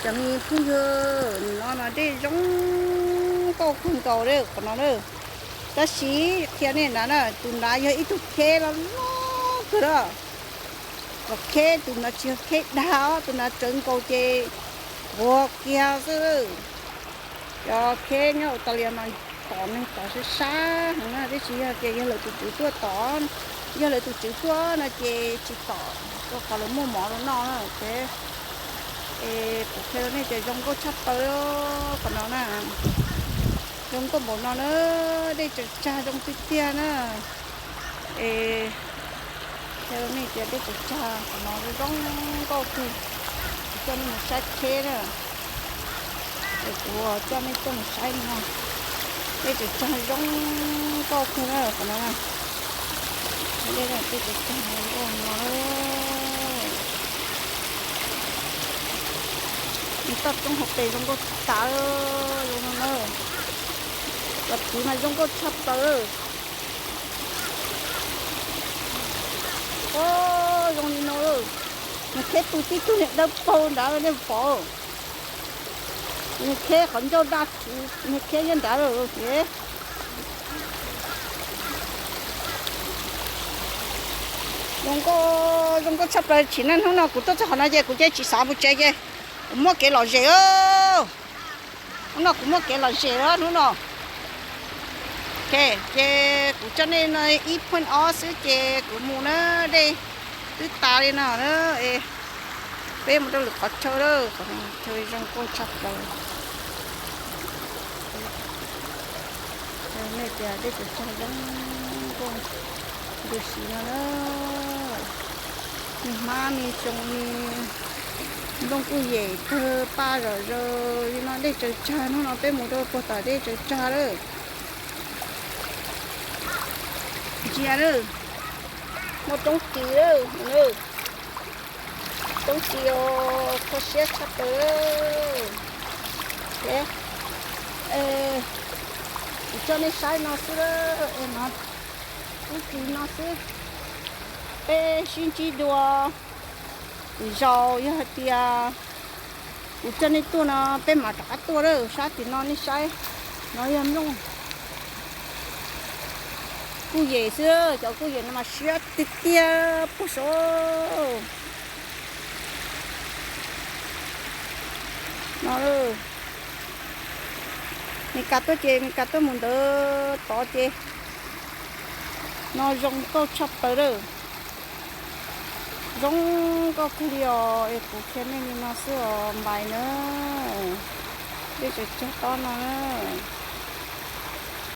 Cov me phooj ywg, nim no mas dej zoo nkauj kawg nkaus li qhov no na. Tab sis qhia nej na, tus nrad yog ib tug kheb loj loj kawg na. Cov kheb tus nrad tsis yog kheb dag os, tus nrad tsawv nkaus ces nquag kiag xwb. Cov kheb nyob Australia mas tom neeg tom sab sab heev na, tiam sis yog tias yog lawv tus tswv tuaj tom, yog lawv tus tswv tuaj no ces tsis tom, rau qhov lawv muaj mov rau noj na. Ces es kuv qhia rau nej tias zoo nkauj tshaj plaws qhov no na. Zoo nkauj npaum no na, dej tsaws tsag zoo tiag tiag na. Es qhia rau nej tias dej tsaws tsag qhov no zoo nkauj kawg. Kuv coj nej mus saib kheb na. Es kuv coj nej tuaj mus saib no, dej tsaws tsag zoo nkauj kawg na qhov no na. Dej tsaws tsag zoo nkauj no. Nws toj roob hauv pes zoo nkauj tas zoo no na. Cov kwv mas zoo nkauj tshaj plaws. Zoo li no, nws kheb tus tib tug niag dawb paug nrad nej pom. Nws kheb qhov ncauj daj, nws kheb nyob nrad lawm ces. Zoo nkauj, zoo nkauj tshaj plaws tshim na. Hnub no kuv tuaj txog qhov no ces kuv cia tsis xav mus tsev ces kuv muab kev lom zem. Hnub no kuv muab kev lom zem hnub no. Ces kuv coj nej no ib pheej ob xwb ces kuv mus na, dej twb tas li no na. Peb mus rau lwm qhov chaw lawm, qhov chaw zoo nkauj tshaj plaws. Nej tias dej tsaws tsag zoo nkauj ntws si no na. Me hmab me xyoo me nplooj kuj yem kawg, paj zom zaws li no, dej tsaws tsag. Hnub no peb mus rau puag tom dej tsaws tsag lawm. Ntsia lawm, muaj roob ris lawm. Roob ris os, kho siab tshaj plaws. Ces kuv coj nej saib no xwb, no, roob ris no xwb. Peb sib ntsib dua, zaum yog hais tias kuv coj nej tuaj no peb mam rov qab tuaj lawm. Sab tim no nej saib, no yog nplooj kuj yem xwb, cov kuj yem no mas siab tiag tiag puag saud no. Mes kas tuaj ces Mes kas tuaj mus ntawd tod ces no zoo nkauj tshaj plaws lawm. Zoo nkauj kawg li os, es kuv qhia nej li no xwb os npais na. Dej tsaws tsag tob no na.